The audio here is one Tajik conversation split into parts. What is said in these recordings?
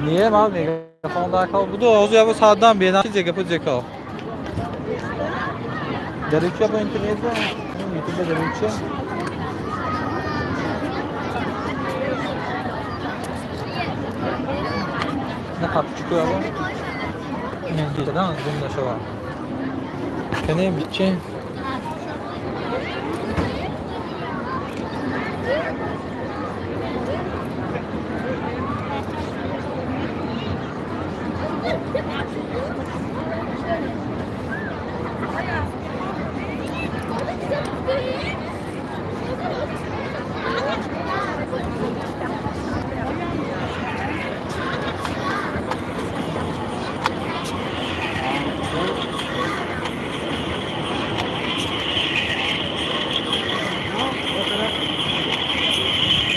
Не, ман мегафон дар кор буду. Ҳозир яво саатдан бена чизе гапу зеко. Даруча бо интернет ба? Ютуб даруча. На капчуку яво. Не, дидан гум нашава. Кане биче.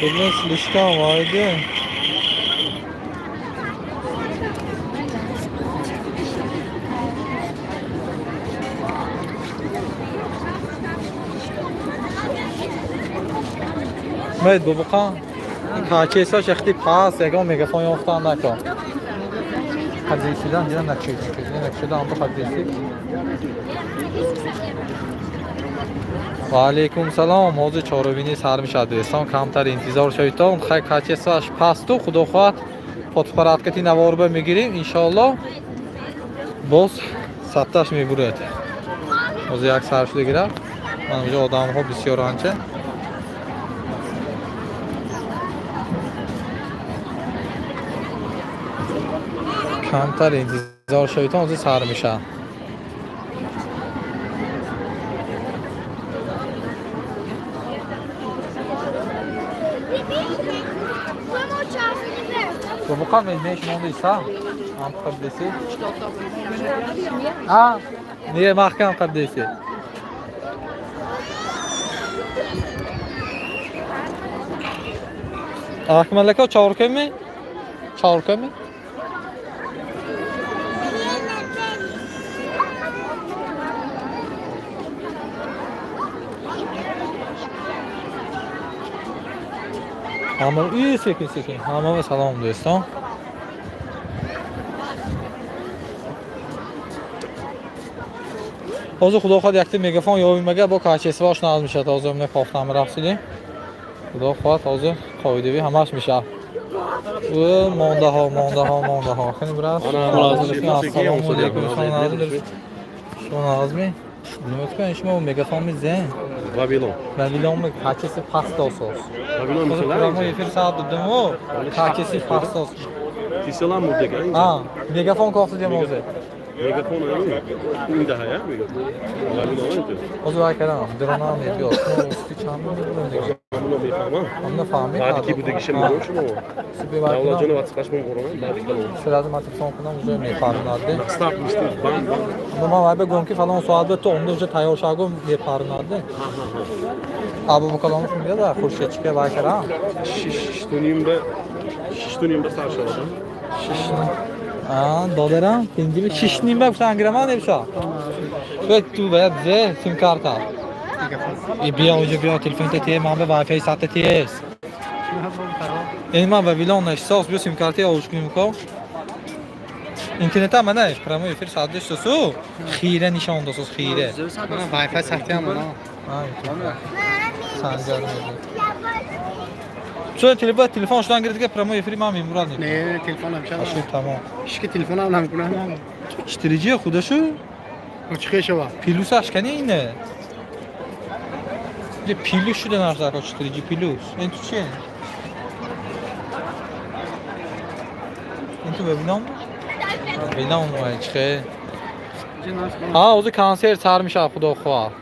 Блин, слишком вайде. Мед бобоқа качесо шахти пас ягон мегафон ёфтан накун. Хазисидан дина накшид, дина накшида амбо хазиси. Ва алейкум салом. Ҳозир чорабинӣ сар мешавад, дӯстон, камтар интизор шавитон. Хай, качесоаш пасту, худо хоҳад, фотоаппараткати наворба мегирем, иншоалло, боз сабташ мебурад. Ҳозир як сар шуда гирад. Ман инҷо одамҳо бисёр анча. Камтар интизор шавитон, ҳозир сар мешавад. Бобоқа, меш монди са? Ам қабдеси? А, не, маҳкам қабдеси. Акмалака чорками? Чорками? Ҳама и секин секин. Ҳамава салом, дӯстон. Ҳозир, худо хоҳад, якта мегафон ёбим, ага бо качествоаш нағз мешавад. Ҳозир мена кофтам рафтидем. Худо хоҳад, ҳозир қоидави ҳамаш мешавад. Ӯ мондаҳо, мондаҳо, мондаҳо. Хеле брат. Ассалому алайкум. Шумо нағзми? Шумо нағзми? Нима шумо мегафон мизен? Вавилон. Вавилон ми качество паст досос. Вавилон Ҳозир мисалар. Прямой эфир саат додиму, качество паст дос. Тиселам мурдега. А, мегафон кофтидем ҳозир. Мегафон ин даҳая мегафон. Вавилон это. Ҳозир вай кардам, дронам мебиёд. Шумо усти чанд мебурем? Ҳамуно мефаҳмам. Ҳамна фаҳмид. Баъди ки будагиша мегӯям шумо. Давлатҷоно ватсапашмон борам баъди калом. Сразу ман телефон кунам, уже мепарнаде. Старт мистер бам бам. Но ман вай бигӯям ки фалон соат ба ту омда, уже тайёр шав, гум мепарнаде. Абу каломаш меяд, хуршедчика вай кардам. 6:30 ба, 6:30 ба сар шавад. А, додарам, тинҷими 6:30 ба гуфтан гираман небша. Ту бояд зе сим карта. И биё уҷа, биё телефонта тие, ман ба вайфай сатта тиес. Ин ман Вавилон нашисос, биё сим карта овуш кунем ко. Интернета мана прямой эфир саддеш су хира нишон досос хира. Wi-Fi сахтиам оно. Санҷар меди. Чун телефон шудан гирифт ки прямой эфири ман мемурад. Не, телефон ҳамша. Ашуд, тамом. Ҳички телефонам намкунам. 4G худашу. Чӣ шава? Плюсаш кани ине. Же плюс шуда нарса ко 4G плюс. Ин ту чие? Ин ту вебинам? Вебинам вай чихе? А, ҳозир консерт сар мешавад, худо хоҳад.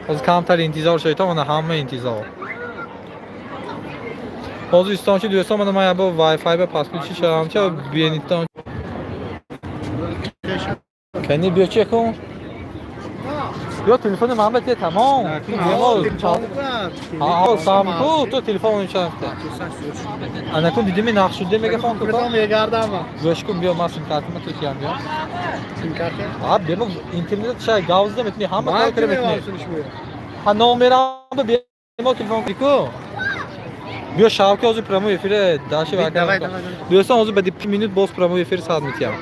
Ҳозир камтар интизор шавед, мана ҳама интизор. Ҳозир истончи дӯстон, мана ман ябо Wi-Fi ба подключи шавам, ча бенитон. Кани биё чек кун. Биё телефони ман ба те, тамом. А, сам ку, ту телефон мешавад. Ана кун дидими нақшуде мегафон ку. Мегардам. Гӯш кун, биё ман сим картама ту киям, биё. Сим карта? А, биё интернет шай гавзда метуни ҳама кор кара метуни. Ҳа, номерам ба бемо телефон ку. Биё, шав, ки ҳозир прямой эфире даши. Давай, давай, давай. Дӯстон, ҳозир баъди 5 минут боз прямой эфир сар метиҳам.